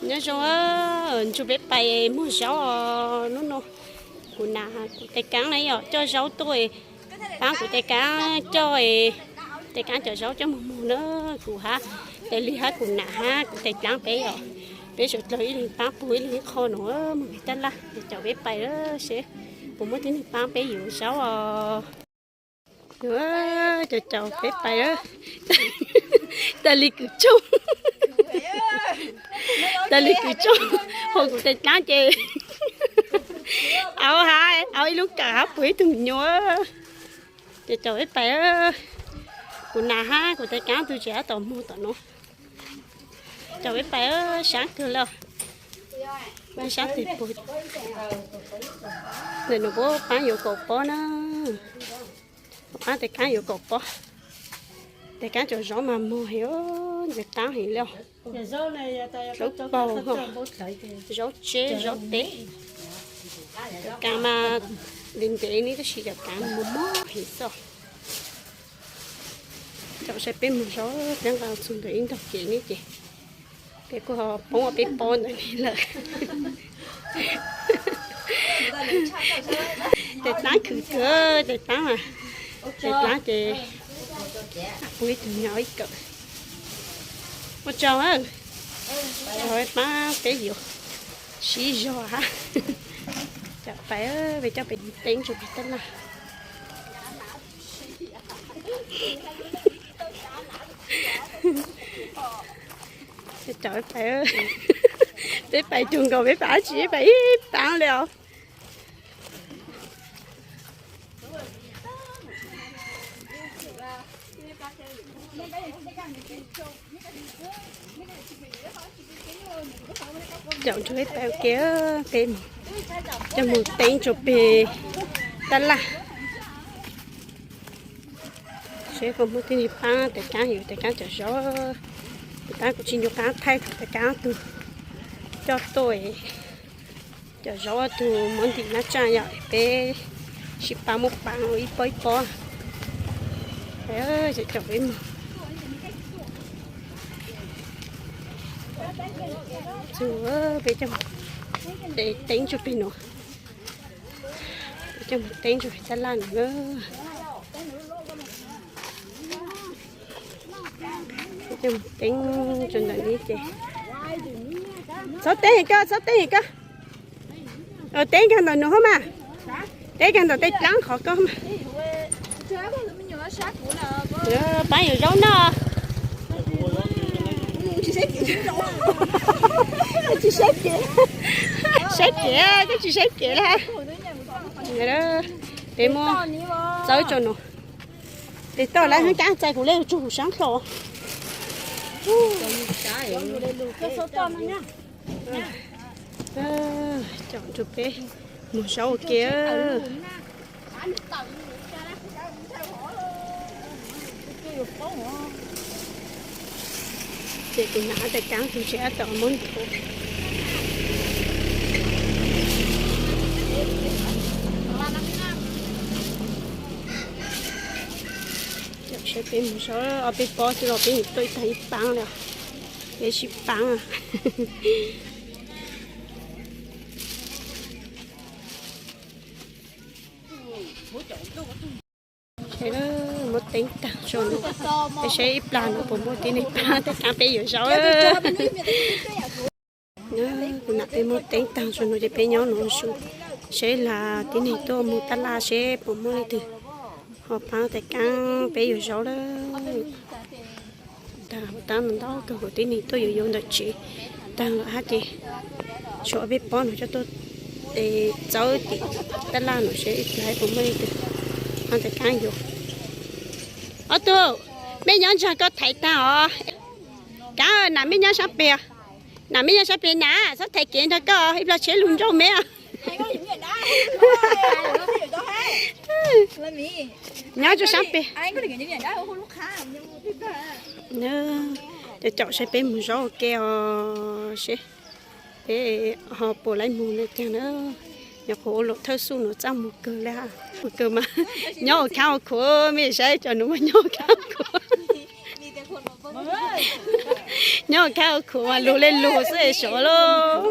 Nyob zoo, ntsuag peb pais muag zaub os. Hnub no kuv nam kuv tais kaab na yom, coj zaub tuaj, paab kuv tais kaab coj tais kaab cov zaub coj mus muag na. Kuv hab tais lig hab kuv nam hab kuv tais dlaab peb yom, peb suav dlawg ib leeg paab puag ib leeg ib qho no muag peg taj laj. Caum peb pais seb puas muaj tib neeg paab peb yuav zaub os. Caum caum peb pais, tais lig kws tsoog, tais lig kws tsoog, ho kuv tais dlaab ces au hab au ib lub kawm hab puag ib tug me nyuam. Ces caum peb pais, kuv nam hab kuv tais kaab tug tsev hab tom muag tom no. Caum peb pais, saab kawg le. Saab tes puag ntawm no puab paab yuav kaum pob na. Paab tais kaab yuav kaum pob. Tais kaab cov zaub mas muag heev, ntxim qab heev li. Zaub paug, zaub tseb, zaub teb. Cov kaav mas ntev ntev ne tab sis cov kaav muag muag heev xwb. Caum saib peb muag zaub, peb nqa txug ntawm ib ntog kev ne ces peb kuj ho poob ua peb pob ntawm ne lawm. Tais dlaab khwv kawg, tais dlaab mas, tais dlaab ces puag ib tug nyom ib kawm. Ua tsaug, paab peb yuav sib zog hab. Caum pais, peb coj peb teeb tsuag peg taj laj. Caum pais, peb pais cuag nkaus peb pais dab tsi, pais ib paab li os. Caum ntsuag peb pais ua ke, peb coj mus teeb tsuag peg taj laj. Seb puas muaj tib neeg paab tais kaab yuav tais kaab cov zaub. Tais kaab kuv tsis nco qab thaij tais kaab tug coj tuaj cov zaub tug muab ntim nab tsaaj yom, peb sib pab muab paab ua ib pob ib pob. Ces caum peb mus, txug peb coj mus teeb tsuag peg nuav, coj mus teeb tsuag peg taj laj nuav. Coj mus teeb tsuag ntawm ne ces, txhob teeb koj, txhob teeb koj. Teeb kag ntawm nuav hab mas. Teeb kag ntawm tej dlaab qhov koj mas. Paab yuav zaub noj. Saib kev, koj tsis saib kev lawm. Peb muab txawb tso no. Tes toj lawv hab kaab txais kuv le tsuag kuv saab dlho. Caum ntsuag peb mus zaub ua ke. Ces kuv nam tais kaab tug tsev hab tom muab nthuav. Caum saib peb mus zaub ob peb pob xwb los peb nim tuaj ib tag ib paab li, peb sib paab. Muab teeb taag tso no, peb saib ib plag no puas muaj tib neeg paab tais kaab peb yuav zaub. Kuv nam peb muab teeb taag tso no ces peb nyob no su, saib ib plag tib neeg tuaj mus taj laj seb puas muaj leej twg ho paab tais kaab peb yuav zaub lawm. Taag tab ntau kawg kuv tib neeg tuaj yuav yuav ntawm tsev taag lawm hab ces tshuav peb pob no coj tuaj txawb tim taj laj no seb ib plag puas muaj leej twg paab tais kaab yuav. Ob tug, mej nyob ntsaag koj thaiv taag os. Kaab, nam mej nyob saab peg, nam mej nyob saab peg, nam txhob thaiv kev nrug koj, ib plag tsheb lug nrauj mej. Nyob rua saab peg. Caum caum saib peb mus zaub ua ke os, seb peb ho puas lab mus le caag na. Nyuam qhuav ua luam thawj xuj no txaj muag kawg le hab, muag kawg mas nyob ua khaab ua khuav, mej saib cov nuav mas nyob ua khaab ua khuav. Nyob kaj ua khuv mas lug le lug xwb es sav lauj.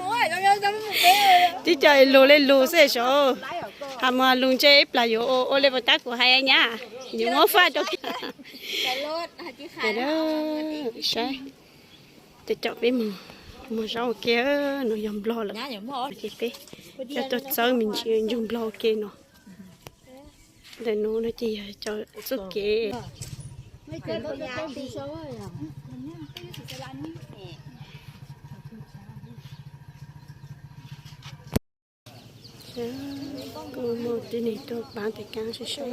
Tib co es lug le lug xwb es sav. Has mus has lug ntshe ib plag yuav ua le puas tab kuv hais nyab. Yuav muab faj rau saib. Tes caum peb mus, mus zaub ua ke, no yog nplog lawm. Ces peb coj tuaj txawb me ntsis ntsuag nplog ua ke no. Ntawm no no ces yog cov txuj kev. Kuj muaj tib neeg tuaj paab tes kaab saib saib,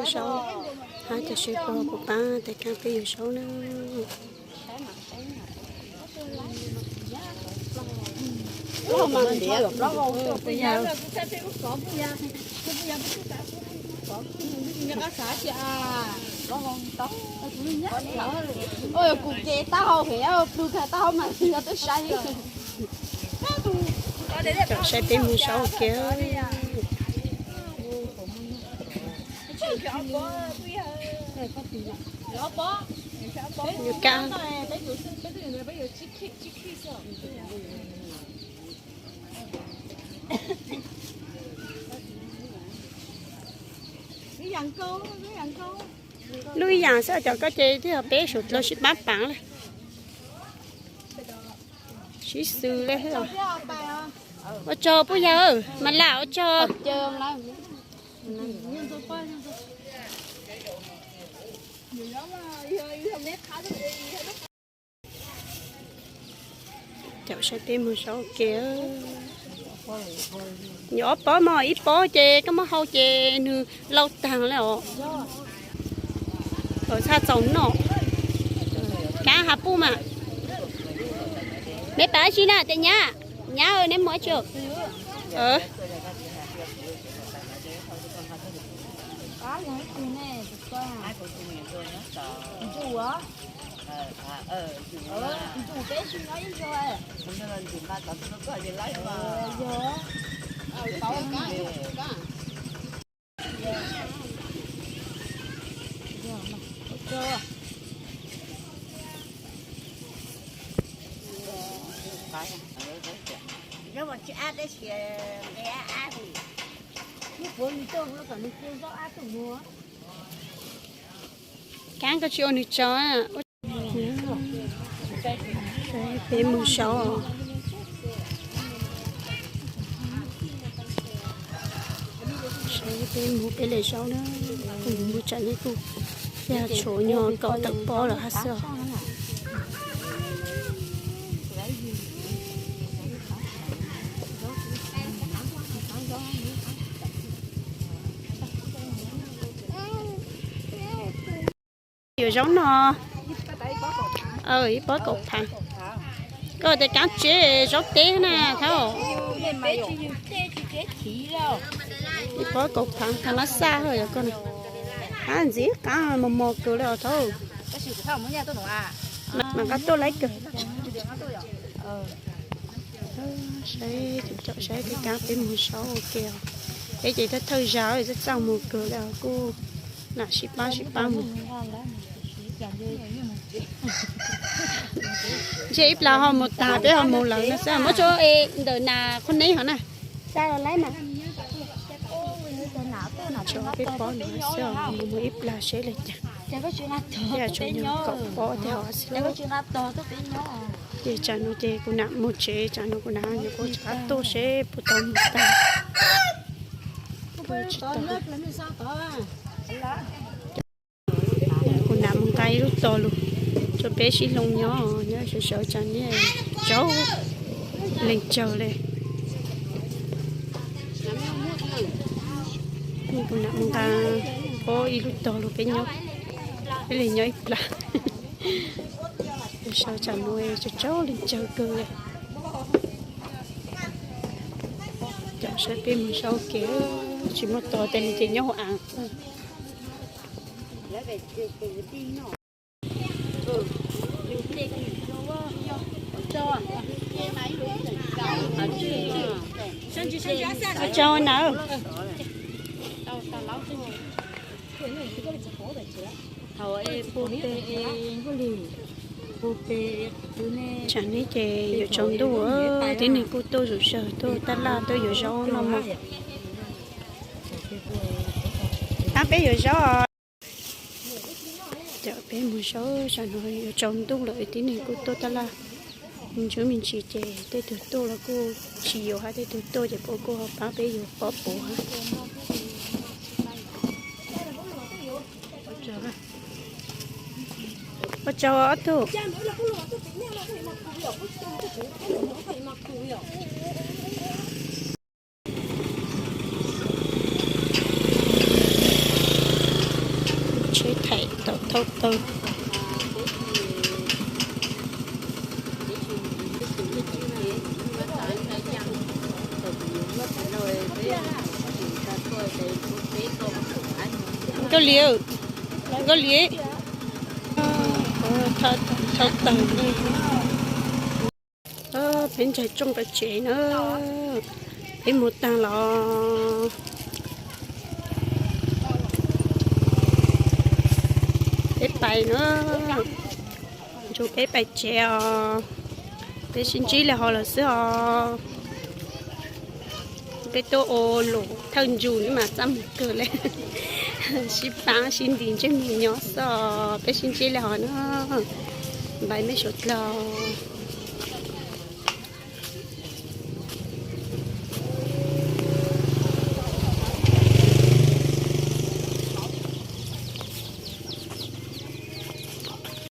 hab cov saib puas paab tes kaab peb yuav zaub na. Kuv kev taub hau heev, plws kawg taub hau mas yog twb saib. Saib peb mus zaub ua ke. Yuav kab. Lub ib yaam xwb, cov koj ces twb yog peb suav dlawg sib paab paav lawm. Sib xws le. Ua tsaug puj yawg, mas lam ua tsaug. Caum saib peb mus zaub ua ke. Yuav ob pob mog, ib pob ces koj muab hau ces nws lau taag le os. Txhaj txaus noj. Kaab has puj mas. Neb pav dab tsi na tes nyab? Nyab, neb mus dab tsi? Kaab koj tsis ua nws tso. Peb mus zaub. Saib peb mus peb le zaub na. Kuj mus tsam neb kuj yog tshuav nyuag kaum tawm pob lawm hab xwb os. Yuav zaub no, ib pob kaum phaav. Koj tes kaab tsev zaub teb na thab. Ib pob kaum phaav thav lab xaj hab yog koj na. Ab ntxiv qaab mos mos kawg le os thab. Mam nqa tuaj laib kawg. Saib, caum saib peb kaab peb mus zaub ua ke os. Peb ces thawj thawj zag txaj txaj muag kawg le os, kuj nam sib paab sib paab mus. Ntshe ib plag ho mus tag peb ho mus lawm no xwb, muab tsua ntawm nas qhov neb hov na. Tso peb pob no xwb, mus mus ib plag seb le caag. Yog tshuav nyuag kaum pob teg hov xwb. Ces tsam no ces kuv nam mus tsev, tsam no kuv nam nyuam qhuav rov qab tuaj seb puas tau mus tag. Kuv nam mus nqa ib lub tog lug rua peb sib hloo nyob, nyob sawv sawv tsam niaj tsaug leeg tsawg le. Kuv nam mus nqa pob ib lub tog lug peb nyob, peb le nyob ib plag. Sawv tsam no tsaug tsaug leej tsawg kawg le. Caum saib peb mus zaub ua ke, tsis muaj tog tes nws ces nyob hauv av. Tsaug na. Thaum es puag pem es nkuaj lig. Tsam no ces yuav tsaus ntuj, tib neeg kuj tuaj zuj zus tuaj tab laj tuaj yuav zaub no mog. Pab peb yuav zaub. Cov peb mus zaub, tsam no yuav tsaus ntuj lawm, tib neeg kuj tuaj tab laj me ntsis me ntsis ces tej tug tuaj los kuj tsis yuav hab, tej tug tuaj ces kuj ho pab peb yuav pob puav hab. Ua tsaug ob tug. Tsheb thaij tau thauj tawg. Nkauj Liv, Nkauj Liv, thauj tawg. Peb ntsaig rooj pais tsev na, peb mus taag los peb pais na, nrug peb pais tsev os. Peb sib ntsib le hov lawm xwb os. Peb tuaj ua lus thawj ntsug mas txaj muag kawg le, sib paab sib ntis ntsej muag nyob xwb os. Peb sib ntsib le hov na, bye mej suav dlawg.